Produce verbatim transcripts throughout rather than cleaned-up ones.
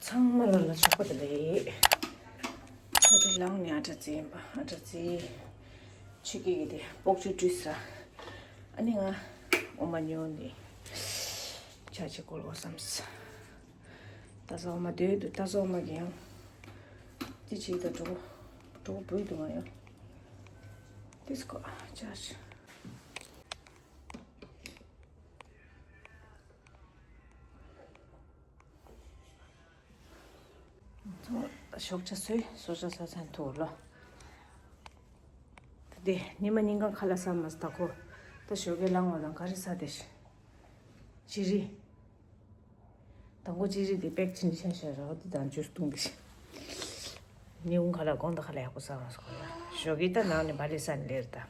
ཚང་མ་ལ་ལ་ཞོགས་པ་བདེ་ལེགས། ད་དེ་ལངས་ནས་ཨ་གྲ་རྩི་ཡིན་པ། ཨ་གྲ་རྩི། ཆུ་སྐྱེས་ཀྱི་དེ་སྤོག་ཆུ་བཀྲུས་ས། ཨ་ནི་ང་འོ་མ་ཉོ་ནས་ཇ་ཅིག་བསྐོལ་དགོས་བསམས། ད་ས་འོ་མ་དོད་འདུག་ད་ས་འོ་མ་གི་ཡང་དེ་ཅིག་ད་གྲོགས་གྲོགས་བུ་འདུག་ང་ཡང་དེ་སྐོར་ཇ། ཞོགས་ཇ་ཟོས། ཞོགས་ཇ་ཟ་ཚན་ཐུག་ལོ། ད་དེ་ཉི་མ་ཉིན་གང་ཁ་ལག་ཟ་མ་ཟ་ད་ཁོ། ད་ཞོགས་ཀས་ལངས་པ་དང་ག་རེ་ཟ་དེ་ཤི། ཅི་རི། དང་པོ་ཅི་རི་དེ་པེག་ཅིན་ཆེན་ཤ་ར་བ་དེ་དང་ཇུས་བཏུང་གི་ཤི། ཉི་འུང་ཁ་ལག་དགོང་དག་ཁ་ལག་ཡག་པོ་ཟ་མ་ཟ་ཁོ་ལ། ཞོགས་ཀས་ད་ནང་ནས་བ་ལི་ཟ་ནས་ལེར་ད།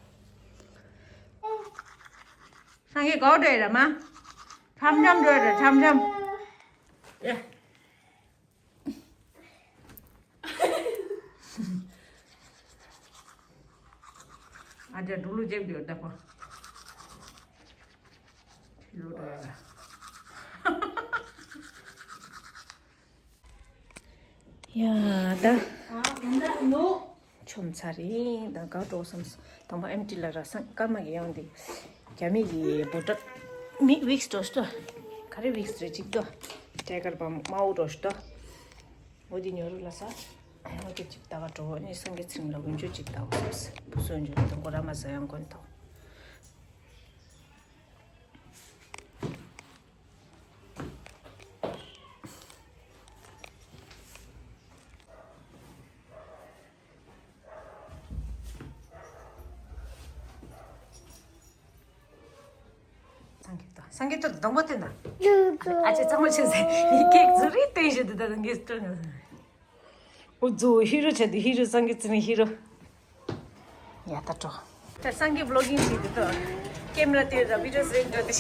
སངས་རྒྱས་གོ་འདྲ་ར་མ། འཆམ་འཆམ་འགྲོ་ར་འཆམ་འཆམ། ཡ། ཨ་ཅག་འགྲོ་ལུགས་བརྗེད་འདུག་ད་ཁོ། ཕྱི་ལོགས་འགྲོ་ཡ་ལ། ཡ་ད། ཆོམ་ཚར་ཡིན་ད་ག་འགྲོ་བསམ། དང་པོ་ཨེམ་ཊི་ལ་ར་སང་སྐར་མ་གི་ཡང་འདི་རྒྱ་མི་གི་བོ་ཊལ་མི་ཝིགས་འགྲོ་ཤི་ཏོ། ག་རེ་ཝིགས་རེ་གཅིག་ཏོ། ཊའི་གར་བམ་དམར་པོ་འགྲོ་ཤི་ཏོ། འོ་འདི་ཉོ་རུ་ལ་ས། འོ་འདི་གཅིག་ལྟ་ག་འགྲོ་ནི་སངས་རྒྱས་ཚེ་རིང་ལ་འོན་ཆོས་གཅིག་ལྟ་བ་བསམ། བུ་སོན་འཇོག་དང་གོ་ར་མ་ཟ་ཡང་གོན་ཐོག་སངས་རྒྱས་ད་སངས་རྒྱས་ད་སྡོང་པོ་བསྟན་ད། ཨ་ཅེ་གཙང་མ་ཆེ་ཟེར་ཡིན་ཀེག་ཟུ་རི་བསྟན་བཞིན་དུ་ད་དང་གེ་སྤྲོད་ན། འུ་ཛུ་ཧི་རོ་བྱ་དུ་ཧི་རོ་སངས་རྒྱས་ཚེ་རིང་ཧི་རོ། ཡ་ད་འགྲོ། ད་སངས་རྒྱས་བི་ལོག་གིང་བྱེད་དུ་ད། ཀེམ་ར་དེ་ར་བི་ཌིའོ་ཟེར་འགྲོ་དེ།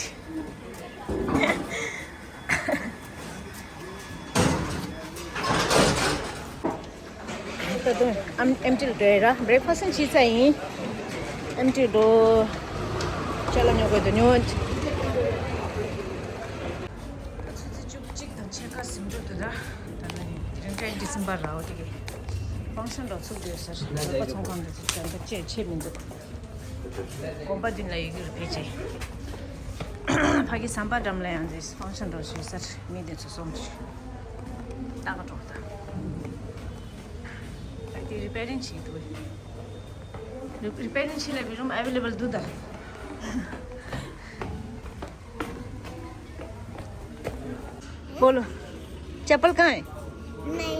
ད་དུང་ཨམ་ཨེམ་ཊི་ལ་འགྲོ་ཡ་ར་བྷི་རེག་ཕ་སི་ཊི་བྱས་ཚར་ཡིན། ཨེམ་ཊི་འགྲོ། ཅ་ལག་ཉོ་དགོས་དོ་ཉོ། ད་ཆུ་ཚོད་བཅུ་གཅིག་དང་ཕྱེད་ཀ་ཟིན་འགྲོ་འདུག་ད། ད་ནི་དེ་རིང་ཏེན་ཌི་སེམ་པར་ར་འོ་དེ་གི་ཕང་ཤན་འགྲོ་ཚུགས་འདུག་ཟེར་ལོ་པ་ཚོང་ཁང་འདི་ཚོ་དྲན་པ་ཅེས་ཆེ་མི་འདུག་དགོན་པ་འདི་ལ་ཡི་གེར་ཕེབས་རྗེས། ཕ་གི་ཟམ་པ་འགྲམ་ལ་ཡང་འཛེས་ཕང་ཤན་འགྲོ་ཞུས་ས་མི་འདི་ཚོ་སོང་ཅི། ལྟ་ག་འགྲོ་ད། ད་དེ་རི་པེ་རིང་བྱེད་འདུག་རི་པེ་རིང་བྱེད་ལ་བི་རུམ་ཨ་བེ་ལེ་བལ་འདུག་ད། बोलो। चप्पल कहाँ है? नहीं।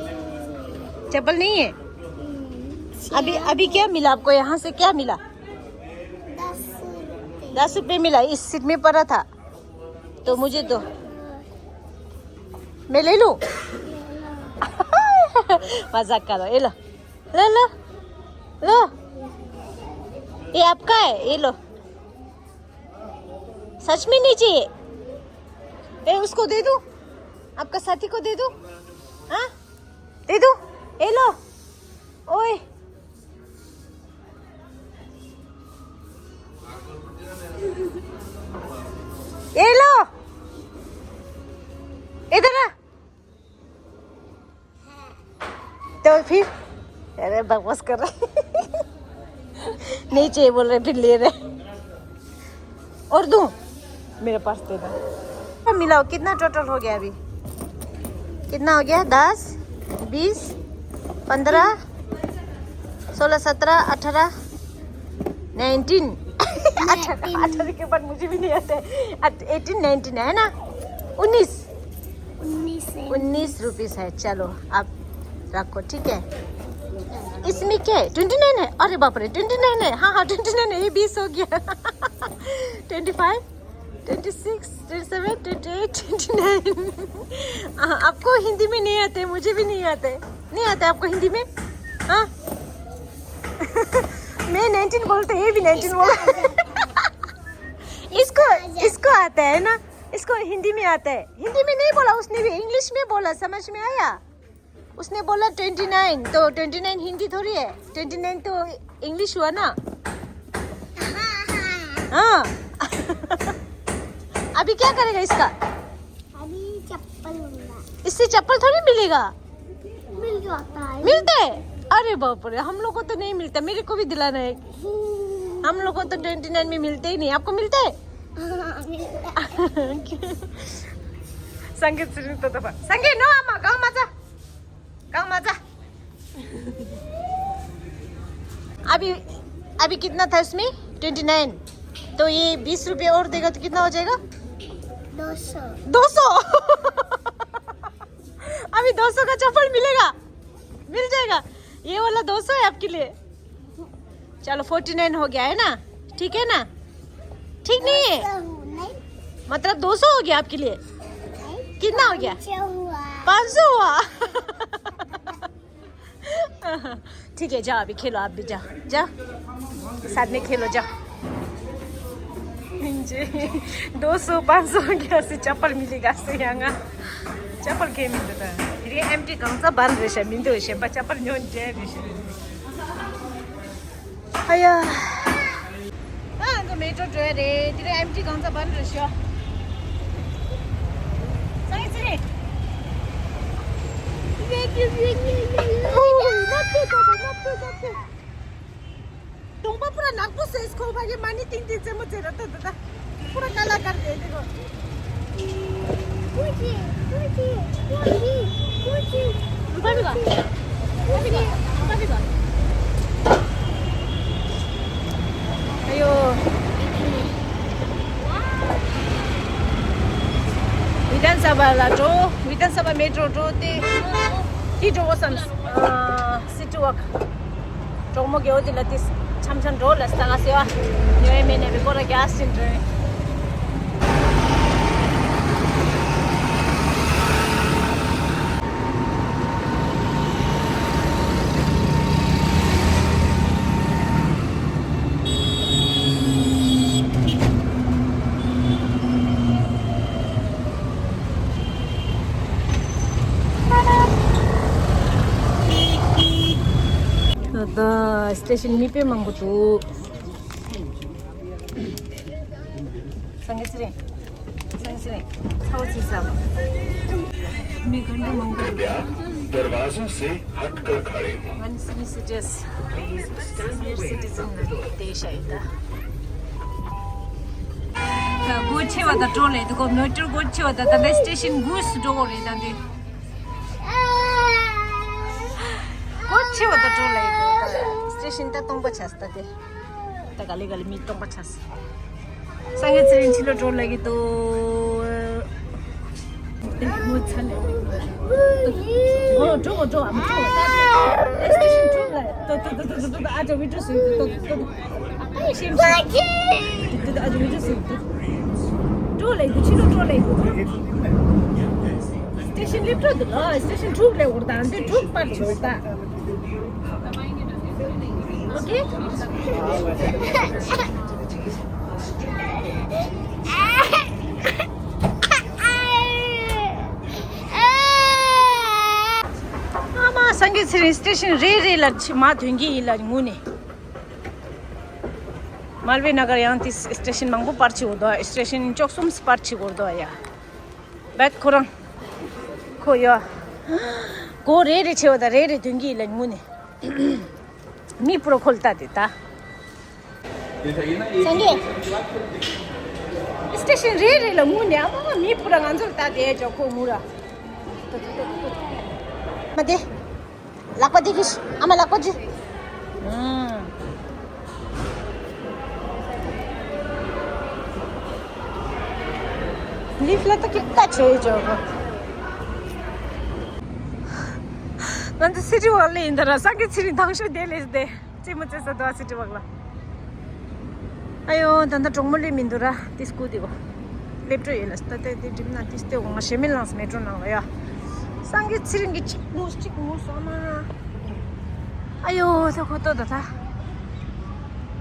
चप्पल नहीं है? हम्म, अभी अभी क्या मिला आपको? यहाँ से क्या मिला? दस रुपए। दस रुपए मिला, इस सीट में पड़ा था। तो मुझे दो। मैं ले लूं? मजाक करो। ये लो, ले लो, लो। ये आपका है, ये लो। सच में नहीं चाहिए? ए, उसको दे दूं? आपका साथी को दे दूं? हाँ, दे दूं? ये लो। ओए, ये लो, इधर आ। तो फिर, अरे बकवास कर रहा है। नहीं चाहिए बोल रहे, फिर ले रहे। और दूं? मेरे पास दे दो। मिलाओ, कितना टोटल हो गया अभी? कितना हो गया? दस, बीस, पन्द्रह, सोलह, सत्रह, अठारह, नाइनटीन। अठारह, अठारह के बाद मुझे भी नहीं आता है। एटीन, नाइनटीन है ना? उन्नीस। उन्नीस है। उन्नीस रुपीस है। चलो, आप रखो, ठीक है। इसमें क्या है? ट्वेंटी नाइन है। अरे बाप रे, ट्वेंटी नाइन है। हाँ हाँ, ट्वेंटी नाइन है। ये बीस हो गया। Twenty five, twenty six, twenty seven, twenty eight, twenty nine. आपको हिंदी में नहीं आते, मुझे भी नहीं आते। नहीं आते आपको हिंदी में? हाँ। मैं नाइनटीन बोलते, ये भी नाइनटीन बोल। इसको, इसको आता है ना, इसको हिंदी में आता है। हिंदी में नहीं बोला उसने भी, इंग्लिश में बोला। समझ में आया? उसने बोला ट्वेंटी नाइन, तो ट्वेंटी नाइन हिंदी थोड़ी है, ट्वेंटी नाइन तो इंग्लिश हुआ ना। हाँ। अभी क्या करेगा इसका? अभी चप्पल लूंगा। इससे चप्पल थोड़ी मिलेगा। मिल जाता है। मिलते हैं? अरे बाप रे, हम लोग को तो नहीं मिलता। मेरे को भी दिलाना है। हम लोग को तो ट्वेंटी नाइन में मिलते ही नहीं। आपको मिलते हैं? हाँ, मिलता है। संगे सिरिङ त तपाईँ संगे न आमा गाउँमा जा। गाउँमा जा। अभी अभी कितना था इसमें? Twenty nine. तो ये बीस रुपये और देगा तो कितना हो जाएगा? दो सौ। दो सौ। अभी दो सौ का चप्पल मिलेगा। मिल जाएगा। ये वाला दो सौ है आपके लिए। चलो, फोर्टी नाइन हो गया है ना? ठीक है ना? ठीक नहीं है? नहीं। मतलब दो सौ हो गया आपके लिए। कितना हो गया? पाँच सौ हुआ। पाँच सौ हुआ। ठीक है, जाओ, अभी खेलो, आप भी जाओ। जाओ, साथ में खेलो, जाओ। जी, दो सौ पाँच सौ हो गया से चप्पल मिलेगा से यहाँ। चप्पल के मिलता है? ये एमटी कौन सा बंद है, शायद मिलते हो, शायद चप्पल न्योन जे है। आया। आ, तो मेट्रो जो है रे, तेरे एमटी कौन सा बंद है, शायद। सही से। ढोंगपा पूरा नागपुर से इसको भाई मानी तीन दिन से मुझे रहता था। पूरा काला कर दे देखो। कुची, कुची, कुची, कुची। रुपा भी गा। रुपा भी गा। रुपा भी गा। अयो। विधानसभा ला ड्रो, विधानसभा मेट्रो ड्रो ते। ती ड्रो वसम। सिटी वक གྲོགས་མོ་གེའོ་དེ་ལ་དེ་འཆམ་འཆམ་འགྲོ་ལ་ས་ག་སེ་བ་ཡོད་མེད་ནས་བི་ཀོ་ར་གྱ་སིན་འགྲོ། ད་སི་ཊེ་ཤན་མི་དཔེ་མང་པོ་འདུག་སངས་རྒྱས་ཚེ་རིང་། སངས་རྒྱས་ཚེ་རིང་། ཚ་བོ་ཚིག་ཟ། མི་ག་འདྲ་མང་པོ་འདུག दरवाजों से हटकर खड़े हों। ང་ནི་སི་ནི་སི་ཊི་ཛན། སི་ནི་སི་ཊི་ཛན་ལ་བསྡད་ཤག་ཡིན་ད། སྒོ་ཕྱེ་བ་དང་འགྲོ་ལེ་འདུག་གོ་མོ་ཊར་སྒོ་ཕྱེ་བ་དང་ད་ལྟ་སི་ཊེ་ཤན་དགུ་སུ་འགྲོ་གོ་རེད་ད་འདི། སྒོ་ཕྱེ་བ་དང་འགྲོ་ལེ་འདུག་སི་ཊེ་ཤན་ད་སྟོང་པ་ཆགས་ད་དེ། ད་ག་ལེ་ག་ལེ་མི་སྟོང་པ་ཆགས། སངས་རྒྱས་ཚེ་རིང་ཕྱི་ལོགས་འགྲོ་ལེ་གི་འདུག་ངོ་ཚ་ལེ། འགྲོ་འགྲོ་འགྲོ་ཨ་མ་འགྲོ་ད། སི་ཊེ་ཤན་དྲུག་ལ་ཏོ་ཏོ་ཏོ་ཏོ་ཏོ་ཨ་ཅོ་བི་ཌི་ཡོ་བཟོས་ཏོ་ཏོ་ཏོ། ཨ་ཡེ་ཤེམ་ཤེམ། ཏོ་ཏོ་ཨ་ཅོ་བི་ཌི་ཡོ་བཟོས་ཏོ། འགྲོ་ལེ་འདུག་ཕྱི་ལོགས་འགྲོ་ལེ་འདུག་སི་ཊེ་ཤན་སླེབས་འགྲོ་འདུག་ལ་སི་ཊེ་ཤན་དྲུག་ལས་འོར་ད་འདི་དྲུག་པར་ཆོད་ད། ཨོ་ཁེ། ཨ་མ་སངས་རྒྱས་ཚེ་རིང་སི་ཊེ་ཤན་རེ་རེ་ལ་ཕྱི་མ་ཐོན་གྱི་ཡིན་ལ་ངུ་ནས། མལ་བེ་ན་གར་ཡང་དེ་སི་ཊེ་ཤན་མང་པོ་པར་ཆི་འོ་དོ་སི་ཊེ་ཤན་བཅུ་གསུམ་པར་ཆི་འོ་དོ་ཡ། བད་ཁོ་རང་། ཁོ་ཡ། གོ་རེ་རེ་ཆེ་བ་དང་རེ་རེ་ཐོན་གྱི་ཡིན་ལ་ངུ་ནས། མི་པུ་ར་ཁོལ་ལྟ་དེ་ད། སངས་རྒྱས། སི་ཊེ་ཤན་རེ་རེ་ལ་ངུ་ནས་ཨ་མ་མི་པུ་ར་ང་ཚོར་ལྟ་དེ་ཅོ་ཁོ་ངུ་ར། མ་དེ། ལག་པ་དེ་གིས་ཨ་མ་ལག་པ་ཅི། ལིབ་ལ་ཏ་ཀི་ཏ་ཆོས་ཅོ་གོ། ང་ཚོ་སི་ཊི་ཝོག་ལ་ཡིན་ད་ར་སངས་རྒྱས་ཚེ་རིང་དང་ཤོས་དེ་ལས་དེ་ཙི་མོ་ཙེ་ས་དོ་སི་ཊི་ཝོག་ལ། ཨ་ཡོ་ད་ལྟ་གྲོགས་མོ་སླེབས་མི་འདུག་ར་དེ་སྐུ་དེ་གོ། སླེབས་འགྲོ་ཡོད་ལ་ད་ལྟ་དེ་འགྲིམ་ན་དེ་སྟེ་འོ་ང་ཞེ་མེད་ལངས་མེ་ཊོ་ནང་ལ་ཡ། སངས་རྒྱས་ཚེ་རིང་གི་གཅིག་ངུས་གཅིག་ངུས་སོང་ན། ཨ་ཡོ་ད་ཁོ་ཏོ་ད་ད།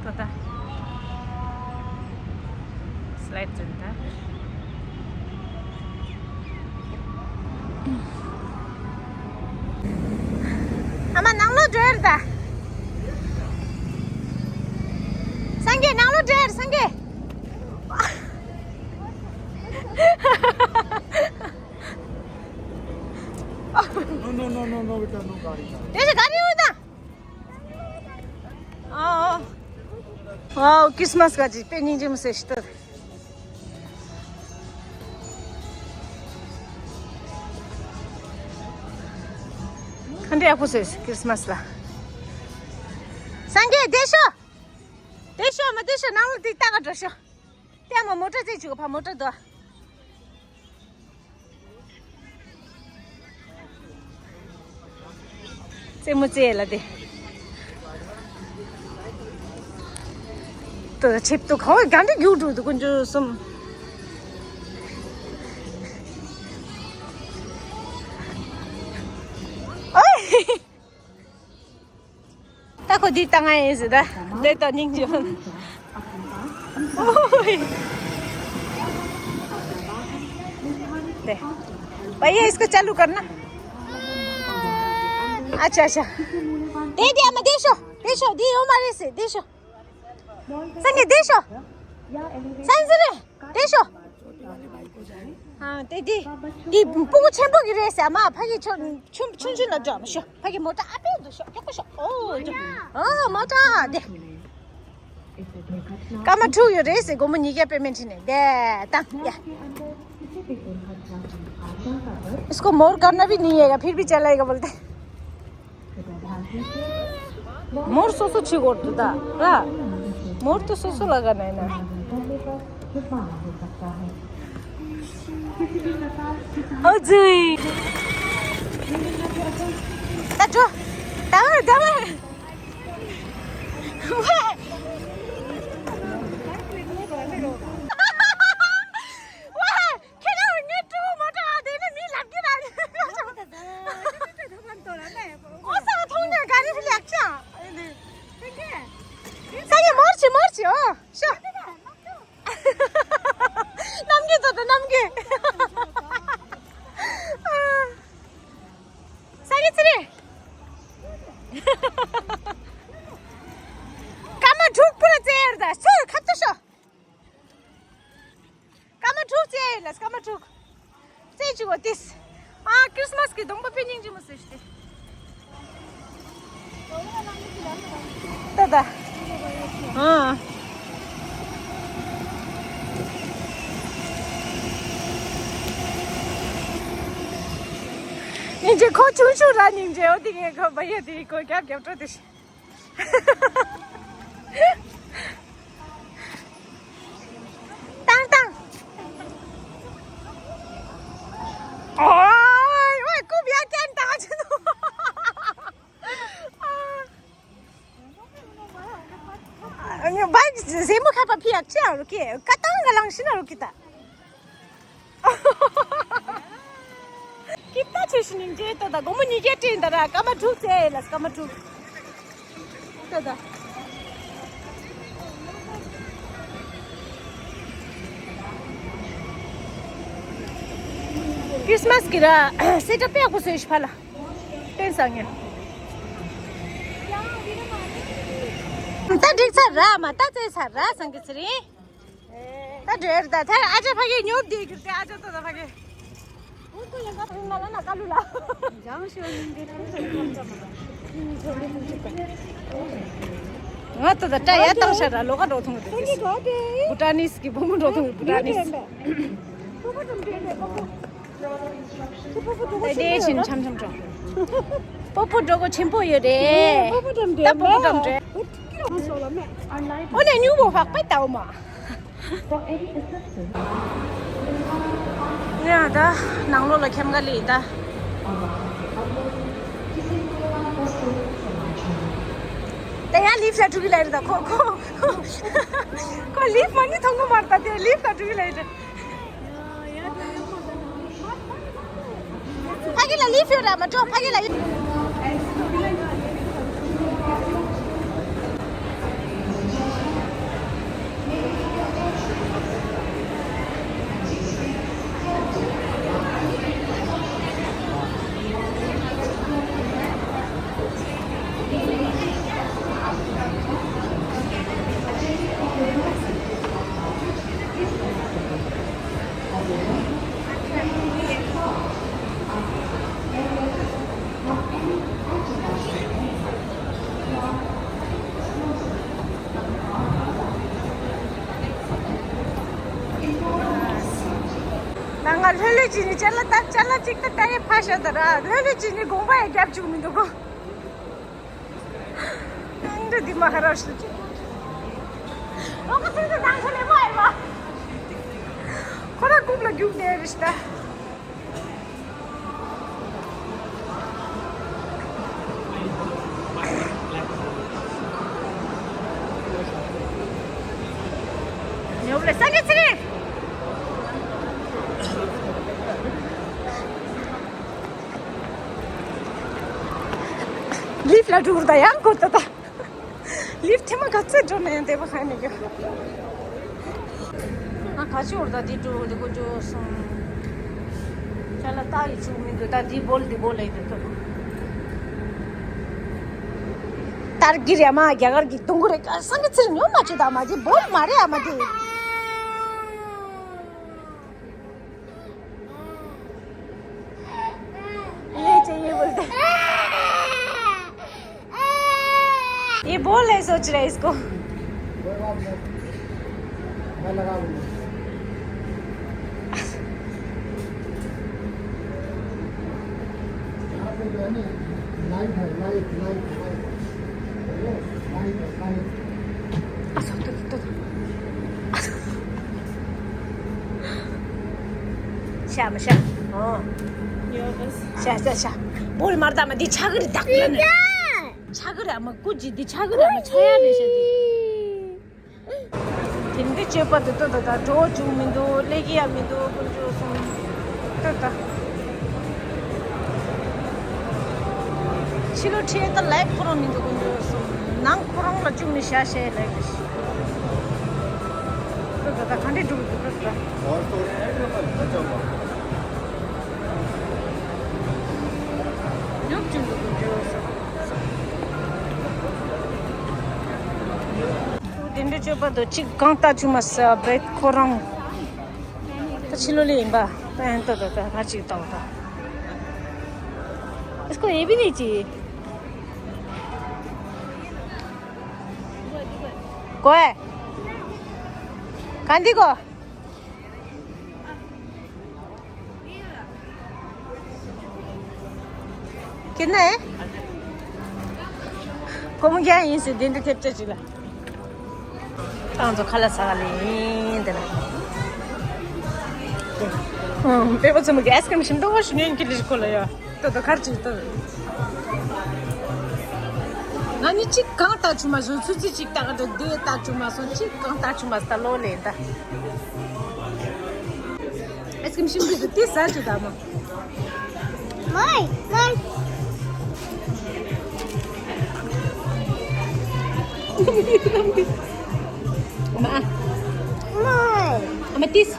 ཏོ་ད། སི་ལའེ་ཌི་ཙམ་ད། ཨ་མ་ནང་ལོགས་འགྲོ་ཡར་ད། སངས་རྒྱས་ནང་ལོགས་འགྲོ་ཡར་སངས་རྒྱས། ཨ་མ། No, no, no, no, no, beta, no, gari, gari. དེ་ཞིག་ག་རེ་ཡོད་ད། ཨ་ཨ། ཨ་ཁྲིས་མས་ག་ཅིག་དཔེ་སྙིང་རྗེ་མོ་ཟེར་ཞིག་ཏུ། ག་འདྲ་ཡག་པོ་བཟོས་ཁྲིས་མས་ལ། སངས་རྒྱས་བསྡད་ཤོག་བསྡད་ཤོག་མ་བསྡད་ཤོག་ནང་ལ་དེ་ལྟ་ག་འགྲོ་ཤོག་དེ་མ་མོ་ཊ་རྩེ་བཅུག་ག་ཕ་མོ་ཊ་དོ། རྩེད་མོ་རྩེ་ལ་དེ། ཏོ་ཆིབས་ཏོ་གང་བའི་ག་འདྲ་རྒྱུག་འགྲོ་འདུག་ཀུན་འཇུ་གསུམ། ཨོའི། ད་ཁོ་འདི་ལྟ་ང་ཡིན་ཟེར་ད། དེ་ལྟ་སྙིང་རྗེ་བ། ཨོའི། དེ། भैया इसको चालू करना। अच्छा अच्छा। दे दिया मैं, दे शो, दे शो, दी हो मारे से, दे शो। संगे दे शो। संजरे, दे शो। ཨ་དེ་དེ་དེ་སྤུ་གུ་ཆེན་པོ་གི་རེད་ཟེར་མ། ཕ་གི་ཆུང་ཆུང་ཆུང་ཆུང་ལ་འགྲོ་མི་ཤོག་ཕ་གི་མོ་ཊ་ཨ་ཕའི་འདུག་ཤོག་མགྱོགས་པོ་ཤོག་ཨོ་འགྲོ། ཨོ་མོ་ཊ་དེ། སྐར་མ་དྲུག་ཡོད་རེད་ཟེར། སྒོར་མོ་ཉིས་བརྒྱ་པེ་མེན་ཊི་བྱས་ནས་བསྡད་དང་ཡ། इसको मोर करना भी नहीं आएगा, फिर भी चलाएगा बोलते। मोर सोसो छिगोर तो दा रा। मोर तो सोसो लगा नहीं ना। अजय। ताजो। Tower tower. वाह। वाह। ཁྱེད་རང་ངའི་སྤྲེའུ་མོ་ཊ་དེ་ནི་མི་ལབ་ཀྱི་ར། ཨོ་ས་མཐོང་ནས་ག་རེ་ལབ་ཀྱང་། ས་ཡི་མོར་ཆི་མོར་ཆི་ཨོ་ཤོ། རྣམ་རྒྱུན་ཚོ་དང་རྣམ་རྒྱུན། ས་ཡི་ཚི་རེ། སྐར་མ་དྲུག་པུ་ར་ཙེར་ད་ཚུར་ཁ་ཏུ་ཤོ། སྐར་མ་དྲུག་ཙེ་ལ་སྐར་མ་དྲུག་ཙེ་ཅིག་འོ་ཏིས། ཨ་ཁྲིས་མས་ཀྱི་སྡོང་པོ་དཔེ་སྙིང་རྗེ་མོ་ཟེར་ཞིག་སྟེ། ད་ད། ཨ། སྙིང་རྗེ་ཁོ་ཆུང་ཆུང་ར་སྙིང་རྗེ་འོ་དེ་ངས་ཁོ་བ་ཡ་དེ་ཁོ་རྒྱབ་རྒྱབ་འགྲོ་དེ་ཤི། ཏང་ཏང་། ཨོའི་ཨོའི་ཀུ་བི་ཡ་ཀན་ཏང་ཆུ་ནོ། ཨ་ནི་བ་ཟེ་མོ་ཁ་པ་ཕི་ཡག་ཅི་ཨ་རུ་ཀེ་ཀ་ཏང་ག་ལང་ཤི་ན་རུ་ཀེ་ཏ། ཀི་ཏ་ཆེ་ཤི་ནིང་ཇེ་ཏོ་ད་སྒོར་མོ་ཉིས་བརྒྱ་སྤྲད་ད་ར་སྐར་མ་དྲུག་ཙེ་ལ་སྐར་མ་དྲུག་ཏོ་ད། ཁྲིས་མས་གི་ར་སེ་ཊབ་དཔེ་ཡག་པོ་བཟོས་ཤི་ཕ་ལ། ཏན་སང་ཉེ། ད་འགྲིག་ཚར་ར་མ་ད་ཙེ་ཚར་ར་སང་གི་ཚེ་རིང་། ད་འདྲེར་ད་ཐར་ཨ་ཅག་ཕ་གི་ཉོབ་དེ་གྱུར་ཏེ་ཨ་ཅག་ཏོ་ད་ཕ་གི། ཨུ་ཏུ་ཡང་ད་ཕ་གི་མ་ལ་ན་ཀ་ལུ་ལ། ཡང་ཤོ་ཡིན་གི་ཐུག་ས་ཡིན་ཀ་མ་ད། ང་ཏོ་ད་ཏྲ་ཡ་བཏང་ཤ་ར་ལོ་ཀ་འགྲོ་ཐུང་དེ། བུ་ཏྲ་ནིས་གི་བུ་མོ་འགྲོ་ཐུང་བུ་ཏྲ་ནིས། ད་དེ་ཕྱིན་འཆམ་འཆམ་འགྲོ། སྤོ་བོ་འགྲོ་གོ་ཆེན་པོ་ཡོད་རེད། སྤོ་བོ་འགྲོ་འདྲེ། ད་སྤོ་བོ་འགྲོ་འདྲེ། ཨོ་ནེ་ཉུ་བོ་ཧག་པ་ཏའོ་མ། ཡ་ད་ནང་ལོགས་ལ་ཁྱམས་ག་ལི་ད། ད་ཡང་ལིབ་ལ་འགྲོ་གི་ལ་རེད་ད་ཁོ་ཁོ། ཁོ་ལིབ་མ་ནི་མཐོང་གི་མ་རེད་ད་དེ་ལིབ་ལ་འགྲོ་གི་ལ་རེད། ཕ་གི་ལ་ལིབ་ཡོད་ར་མ་འགྲོ་ཕ་གི་ལ་ཡོད། ལྷོད་ལྷོད་བྱས་ནས་ཅ་ལག་ལྟ། ཅ་ལག་ཅིག་ལྟ་ལྟ་ཡ་ཕར་བཞག་ད་ར། ལྷོད་ལྷོད་བྱས་ནས་དགོངས་པ་ཡང་རྒྱབ་བཅུག་མི་འདུག་གོ། འདི་འདི་མ་ཧ་ར་ཤི་ཅི། ཨོ་ཁ་སིང་དུ་དང་ཁ་ལེ་མོ་ཨེ་མ། ཁོ་ར་རྐུབ་ལ་རྒྱུག་བསྡད་རེད་ཤི་ད། ཉོབ་ལེ་ས་གི་ཚི་རི། ལིབ་ལ་འགྲོ་རུ་ད་ཡང་གོ་ད་ད། ལིབ་ཐེ་མ་ག་ཚོད་འགྲོ་ན་ཡང་བདེ་པོ་ཁ་ནས་ཡོད། ང་ག་ཅི་འོར་ད་འདི་འགྲོ་འདི་གོ་འགྲོ་སོང་། ཅ་ལག་ལྟ་ཡི་བཅུག་མི་འདུག་ད་འདི་བོལ་འདི་བོལ་ལས་འདི་ཐོབ། ཏར་གི་རེད་མ་རྒྱ་གར་གི་དུང་གུ་རེད། སང་གི་ཚིར་ཉོ་མ་བཅུག་ད་མ་འདི་བོལ་མ་རེད་ཨ་མ་འདི། ये चाहिए बोलते। ये बोल रहे, सोच रहे इसको। कोई बात नहीं, मैं लगा लूंगा। यहाँ पे जो है ना, लाइट है, लाइट, लाइट, लाइट। लाइट है, लाइट। ཤ་མི་ཤ། ཨོ། ཤ་ཤ་ཤ། བོལ་མར་ད་མ་འདི་ཆ་གི་རེད་དག་ལ་ནི། ཆ་གི་ར་མ་ཀུ་ཅི་འདི་ཆ་གི་ར་མ་ཆ་ཡ་རེད་ཤ་འདི། དེ་འདྲ་སྤྱོད་པ་དེ་ལྟོས་ད་ད་གྲོགས་བྱུང་མི་འདུག་ལས་ཀྱི་ཡ་མི་འདུག་ཀུན་སྤྱོད་སོང་། ལྟོས་ད། ཕྱི་ལོ་ཁྲིད་ད་ལེགས་ཁོ་རང་མི་འདུག་ཀུན་སྤྱོད་སོང་། ནང་ཁོ་རང་ལ་བཅུག་ནས་བཞག་བྱས་ལེགས་རེད། ལྟོས་ད་ད་ག་འདྲས་འགྲོ་གི་འདུག་ལྟོས་ད། ཉོབ་བཅུག་འདུག་ཀུན་སྤྱོད་སོང་། དེ་འདྲ་སྤྱོད་པ་དང་གཅིག་གང་ལྟ་བཅུག་མ་ཟེར་བ་བེད་ཁོ་རང་། ད་ཕྱི་ལོགས་ལ་ཡིན་པ། ད་ཡང་ལྟོས་ད་ད་ང་གཅིག་ལྟ་བ་ད། इसको ये भी नहीं चाहिए। कोई। कांदी को। कितना है? को मुझे यहीं से दिन के खेत चला। ཏང་ཚོ་ཁ་ལག་ཟ་ག་ལེན་དེ་ལ། ཨང་པེ་པ་ཚོ་མི་གི་ཨེ་སི་ཀི་རིམ་ཞིམ་ཏོག་ཞུ་ཉན་གི་ལིར་ཁོ་ལ་ཡ། ཏོ་ཏོ་ཁར་ཅིག་ཏོ། ང་ནི་གཅིག་གང་ལྟ་བཅུག་མ་སོང་། ཆུ་ཚོད་གཅིག་ལྟ་ག་འགྲོ་དེ་ལྟ་བཅུག་མ་སོང་། གཅིག་གང་ལྟ་བཅུག་མ་སོང་། ད་ལོ་ལེན་ད། ཨེ་སི་ཀི་རིམ་ཞིམ་པོ་ཞིག་དེ་ཟ་བཅུག་ད་མ། མོའི་མོའི། ཨ་མ། མོའི། ཨ་མ་ཏིས།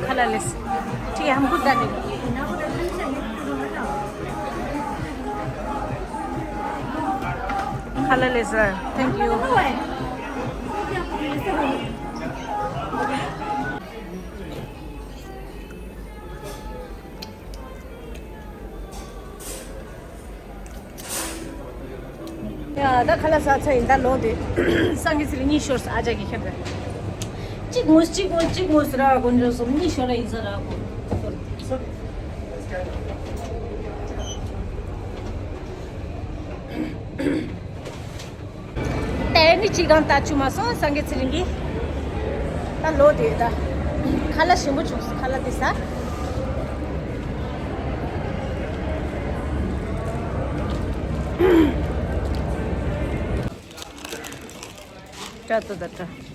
ཁ་ལ་ལེས། ཁྲི་ཧམ་གུ་ད་ནི། ཁ་ལ་ལེས། Thank you. ཡ་ད་ཁ་ལག་ཟ་ཚར་ཡིན། ད་ལོག་དེ་སང་གི་ཚིལ་གཉིས་ཤོར་ཨ་ཅག་གི་ཁྱེར་ད། གཅིག་ངོས་གཅིག་ངོས་གཅིག་ངོས་ར་དཀོན་མཆོག་གསུམ། གཉིས་ཤོར་ཡིན་ས་ར་དཀོན། དེ་ནི་གཅིག་གང་ལྟ་བཅུག་མ་སོང་། སང་གི་ཚིལ་གི། ད་ལོ་དེ་ད། ཁ་ལག་ཞིམ་པོ་བྱུང་སོང་། ཁ་ལག་དེ་ཟ། ཏྲ་ཏོ་ད་ཏྲ།